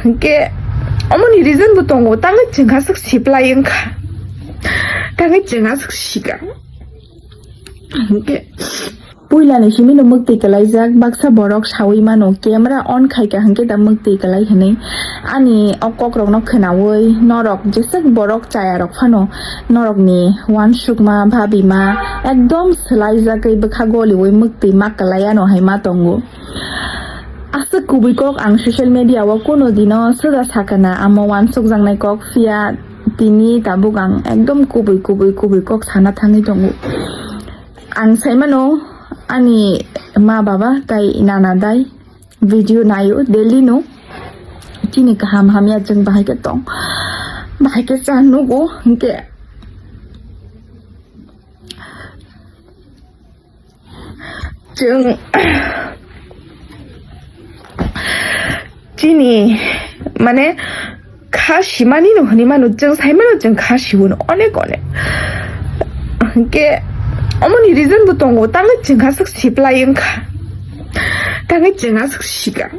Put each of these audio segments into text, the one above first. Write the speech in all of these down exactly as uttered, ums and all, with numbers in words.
Hwnkhe omoni reason bo tongo, tangwi chwng aswk siplai wngkha, tangwi chwng aswk sika. Hwnkhe puilani simino mwktwi kwlaijak, baksa borok sawi mano camera on khaika hwnkhe da mwktwi kwlai hwnwi. Ani o kokrokno khwnawi norok jeswk borok chayarok phano norokni uansukma, bhabima ekdom swlaijagwi bwkha goliwi mwktwi ma kwlai ano hai ma tongo. Aswk kubui kok ang social media o kuno dino swda sakana amo uansukjaknai kok, phiya tini tabuk ang ekdom kubui kubui kubui kok sana thangwi tongo. Ang saimano ani ma baba tai nana dai video naio daily no, chini kaham hamya chwng bahai khe tong, bahai khe cha nugo hwnkhe chwng chini mane kha simani no hwnwi mano, chwng sai mano chwng kha siwo no onek onek. Hwnkhe omoni reason bo tongo, tangwi chwng aswk siplai wngkha, tangwi chwng aswk sika.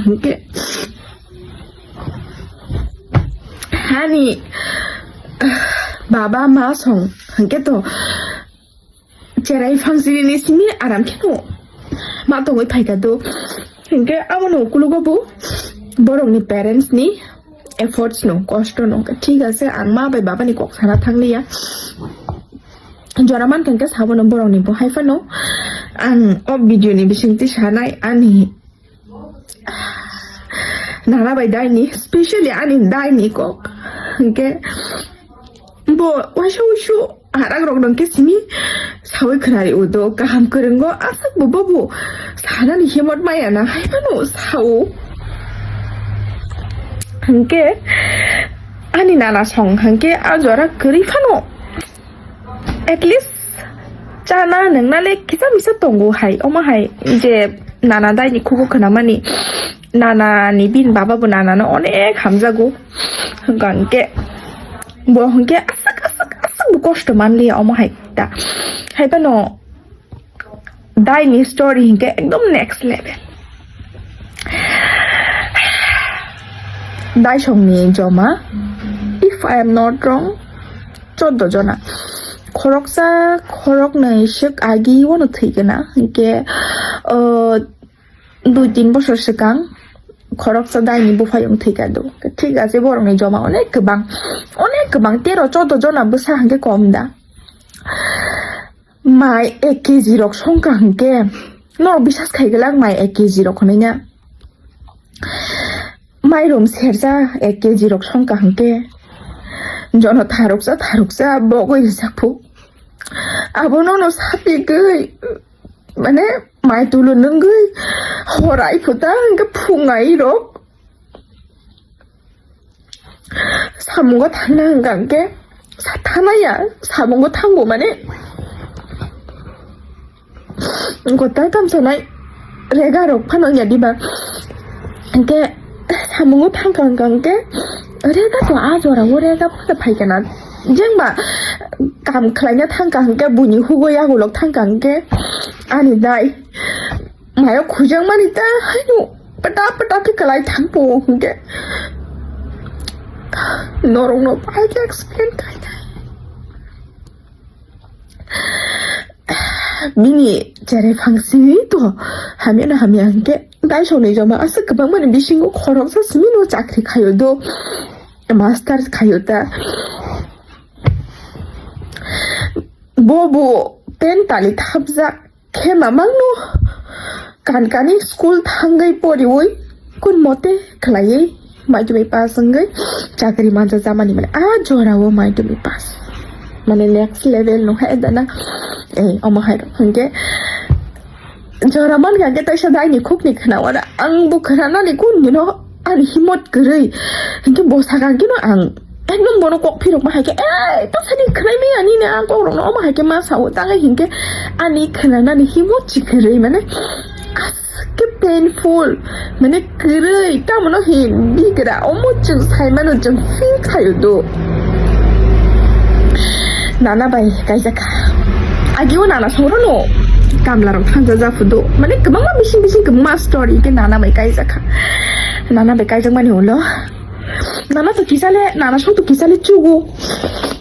Hwnkhe hani baba ma song hwnkhe to cherai phangsini ni simi aram khe no ma tongwi phaikha do. Hwnkhe abono ukulugo bo borokni parents ni efforts no, kosto no. Thik ase, ang ma bai baba ni kok sana thang liya. Jora mankha hwnkhe sabono borokni bo hai phano ang o video ni bisingtwi sanai ani nana bai daini, specially ani daini kok. Hwnkhe bo waisa uisu arak rok nang khe simi sawi khwnari udo kaham kwrwngo, aswk bo bobo sanani himot maya na hai phano sao. Hwnkhe ani nana song hwnkhe a jora kwrwi phano at least chana nungna le kisa misa tongo hai, omo hai je nana daini khugo khwnamani, nana ni bini baba bo nana no onek hamjago. Hwnkhe bo hwnkhe aswk aswk aswk bo kosto manliya omo hai ta. Hai phano daini story hwnkhe ekdom next level. Daisongni joma, if I am not wrong, choddo jona. Khoroksa, khoroknwi swk agi wano thwikana. Hwnkhe, uh, dui tin bosor swkang khoroksa daini buphayung thwikado. Thik ase, borokni joma onek kwbang, onek kwbang, tero choddo jona bwsa hwnkhe kom da. Mai ek kg rok songkha hwnkhe, norok bisas khai glak mai ek kg rok hwnwi na. Mairum sersa ek kg rok songkha hwnkhe, jono tharuksa tharuksa bogwi rijak phu. Abono no sapigwi, mane, mai tulu nungwi horai phuta hwnkhe phungai rok. Samungo thangna hwnkha hwnkhe sa-, thanaya, samungo thangbo mane gotai tamsanai rega rok phano wngya diba? Hwnkhe samungo thangkha hwnkha hwnkhe rega to a jora o rega phano phaikha na. Jengba kam khlaina thangkha hwnkhe buini hugo yagulok thangkha hwnkhe ani dai mayo khujang mani ta haino pata pata khe kalai thang po hwnkhe norokno bahai khe explain khai khai. Bini cherai phang simi to hamya na hamya hwnkhe dai songni joma aswk kwbangmani bisingo khoroksa simi no chakri khaio do, master khaio ta. Bo bo pen tali thapjak khe mamang no kan kani school thangwi poriwi kun mote khlaiwi maitumi pass wngwi chakri manja jamani mane a jora o maitumi pass mane next level no hai dana. Eh, omo hai rok hwnkhe jora man kha khe taisa daini khukni khna ora ang bo khna nani kun mino. Ani himot kwrwi. Hinkhe bo sakang khe no ang ekdom bono kok phirok ma hai khe, "Ei, to sani khwnai maya nini ang kok rokno omo hai khe ma sao," ta khe hinkhe ani khwnanani himot si kwrwi mane aske painful mane kwrwi tamo no hin bigra omo chwng sai mano chwng feel khaio do. Nana bai kaijak kha. Agi o nana songro no kamla rok thangja ja phudo. Mane kwbangma bising bising kwbangma story ke nana bai kaijak kha. Nana bai kaijakmani ulo. Nana to kisale, nana song to kisale chugo.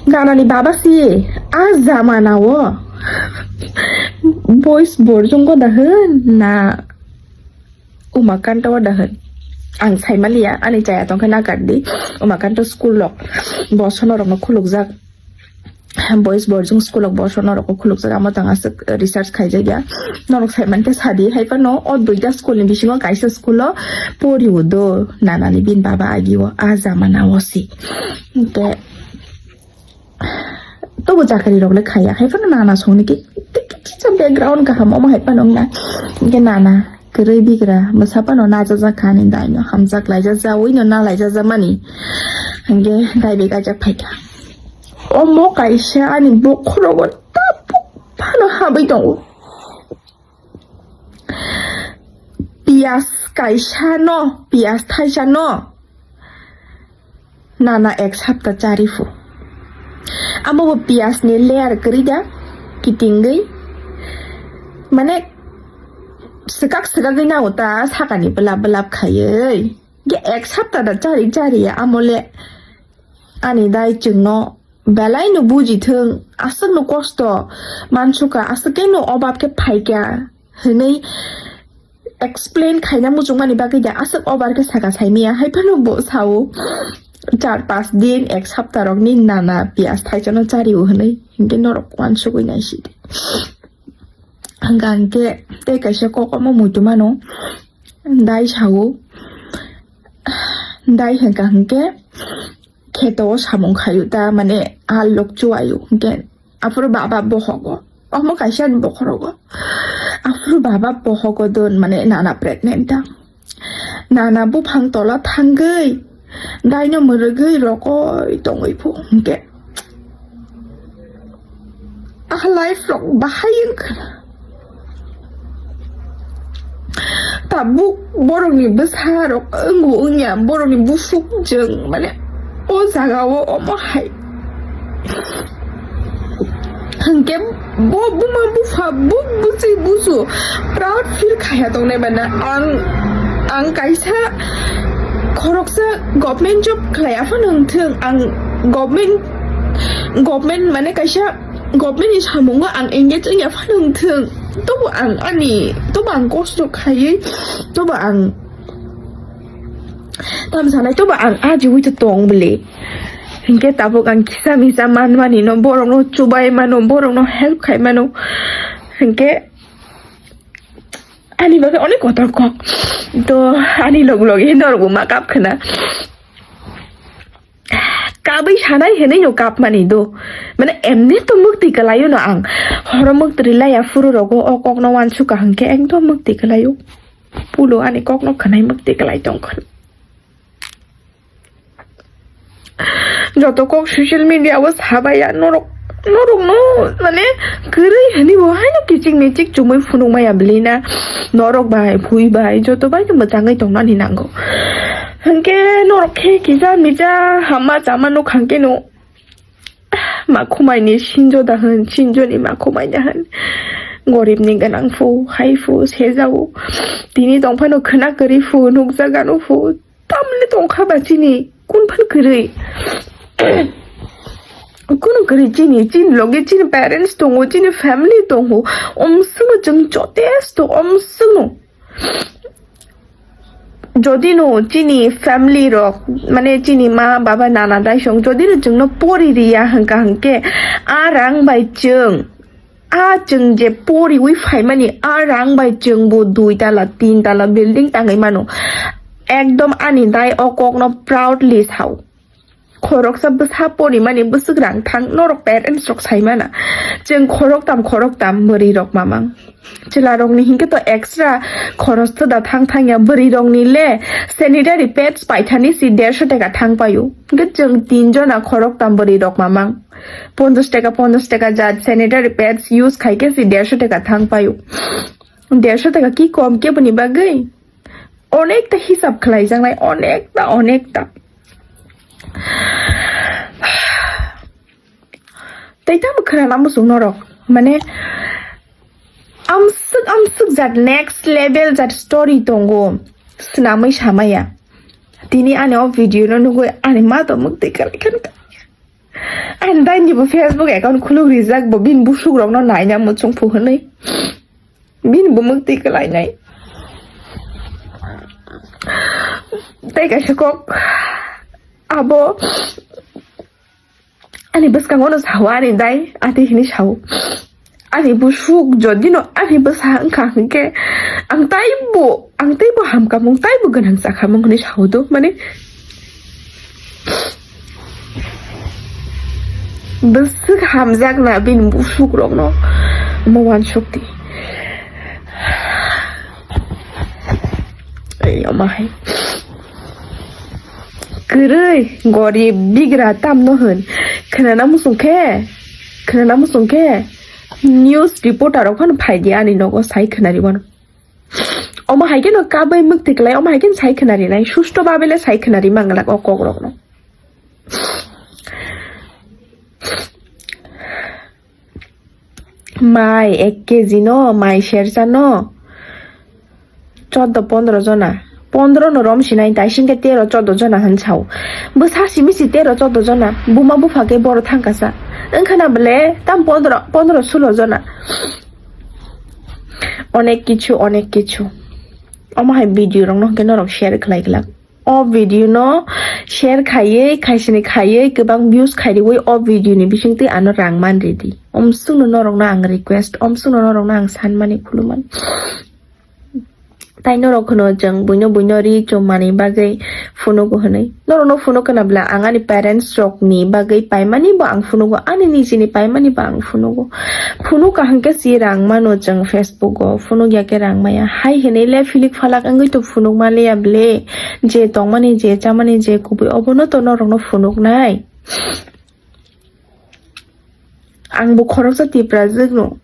Nana ni baba si a jamana o boys borjong go da hwn na Umakanta o da hwn. Ang saimaliya, ani chaya tongkhe nakardi. Umakanta school rok bo sono rokno khulukjak. Boys boarding school rok boso norok khulukjak, amo tang aswk research khaijak ya. Norok sai mankhe sadi, hai phano o duita school ni bisingo kaisa school o pori o do, nana ni bini baba agi o, a jamana o si. Hwnkhe tobo chakri rok le khaya, hai phano nana song ni ki, ki, ki, kisa background kaham omo hai phano wngna. Hwnkhe nana kwrwi bigra bwsa phano najajak kha ani dai no, hamjak laijak jaui no na laijak mani. Hwnkhe dai bai kaijak phaikha. Omo kaisa ani bokhorogo tabuk phano habwi tongo. Piyas kaisa no, piyas thaisa no nana ek sapta chari phu. Amo bo piyas ni layer kwrwi da, kitingwi. Mane swkak swkagwi nango ta sakani bwlap bwlap khaiwi. Ge ek sapta da chari chari ya amo le. Ani dai chwngno belai no buji thung, aswk no kosto mansukha, aswk khe no obab khe phaikha hwnwi explain khaina muchungmani bagwi da aswk obar khe saka saimaya, hai phano bo sao char panch din ek sapta rokni nana piyas thaisano chario hwnwi, hinkhe norok uansugwi naisidi. Hwnkha hinkhe tei kaisa kok omo muitu mano, dai sao, dai hwnkha hinkhe kheto o samung khaio ta, mane, a lok chuaio, hinkhe aphuru baba bohogo, omo kaisa ni bokhorogo, aphuru baba bohogo don, mane, nana pregnant ta, nana buphang tola thangwi, daino mwrwgwi rokoi tongwi phu, hinkhe. Ah, life rok bahai wngkha. Tabuk borokni bwsa rok wngo wngya, borokni busuk jwng, mane, o jaga o omo hai. Hwnkhe bo buma bupha, bo bwswi busu proud feel khaiya tongnai bana. Ang, ang kaisa khoroksa government job khlai aphano wngthwng, ang government, government mane kaisa government ni samungo ang engage wngya phano wngthwng, tobo ang ani, tobo ang kosto khaiwi, tobo ang tam sanai, tobo ang ajiwi to tong bwle. Hinkhe tabuk ang kisa misa manmani no, borok no chubai mano, borok no help khai mano. Hinkhe ani bagwi onek kotor kok. To ani log log he norok bo ma kap khna. Kabwi sanai hinwi no kapmani do. Mane emni to mukti kwlaio no ang. Horo mukti rilai aphuru rogo o kok no uansukha hinkhe ekdom mukti kwlaio. Pulo ani kok no khwnai mukti kwlai tongkha. Joto kok social media o sabaiya norok, norok no mane kwrwi hinwi bo haino kichik michik chumui phunukmaya bwlina norok bai, bui bai, joto bai no mwchangwi tongnani nango. Hinkhe norok khe kisa misa hamma chama nuk hangkhe no ma khumai ni sinjo da hwn, sinjo ni ma khumai da hwn. Gorib ni gwnang phu, hai phu, sejao. Tini tong phano khwna kwrwi phu, nukjaga no phu. Tamni tongkha ba chini kun phan kwrwi. Kunu kwrwi chini, chini loge chini parents tongo, chini family tongo. Omswngno chwng jotesto omswngno. Jodi no chini family rok, mane chini ma, baba, nana, daisong, jodi no chwngno pori riya hwnkha hwnkhe, a rang bai chwng, a chwng je poriwi phaimani, a rang bai chwng bo dui tala, tin tala building tangwi mano. Ekdom ani dai o kokno proudly sao. Khoroksa bwsa porimani bwswk rang thang, norok parents rok sai mana. Chwng khoroktam khoroktam bwrwi rok mamang. Chwla rokni hinkhe to extra khoros to da thang thang ya, bwrwi rokni le sanitary pads paithani si dersho taka thang paio. Hinkhe chwng tin jona khoroktam bwrwi rok mamang. Ponchash taka, ponchash taka jat sanitary pads use khai khe si dersho taka thang paio. Dersho taka ki kom keboni bagwi? Onekta hisab khlaijaknai, onekta, onekta. Tei tamo khwnana muchung norok, mane, amswk, amswk jat next level jat story tongo, swnamwi samaya. Tini ani o video no nugwi ani ma to mwktwi kwlai kha. Ani dai ni bo Facebook account khuluk rijak bo bini busuk rok no naina muchung phu hwnwi. Bini bo mwktwi kwlai nai. Tei kaisa kok abo ani bwskango no sao ani dai ati hini sao. Ani busuk jodi no ani bwsa wngkha hwnkhe ang taibo, ang taibo hamkamung taibo gwnang chakhamung hwnwi sao do mane. Bwswk hamjakna bini busukrokno omo uansukdi. Ei, omo hai. Kwrwi, gorib, bigra tamno hwn. Khwnana muchung khe, khwnana muchung khe news reporter rok phano phaidi ani nogo sai khwnari wano. Omo hai kheno kabai mwktwi kwlai, omo hai kheno sai khwnari nai. Susto babele sai khwnari manglak o kokrokno. Mai ek kg no, mai sersa no, choddo pondro jona. Pondro no rom sinai, tai singke tero choddo jona hwn sao. Bo sasi misi tero choddo jona, buma bupha ke boro thangkasa. Wngkhana bole tam pondro, pondro sulo jona. Onek kichu, onek kichu. Omo hai video rok no hwnkhe norok share khlai glak. O video no share khaiwi, khaisini khaiwi, kwbang views khairiwi o video ni bisingtwi ano rang man ridi. Omsukno norokno ang request, omsukno norokno ang sanmani khulumani. Tai norok hwno chwng buino buino ri chumani bagwi phunugo hwnwi. Norokno phunuk khna bwla ang ani parents rokni bagwi paimani bo ang phunugo, ani nijini paimani bo ang phunugo. Phunuk kaham khe si rang mano chwng Facebook o, phunuk ya khe rang maya. Hai hwnwi le philik phalak wngwi to phunuk ma le ya ble. Je tongmani, je chamani, je kubui obono to norokno phunuknai. Ang bo khoroksa Tiprajwk no.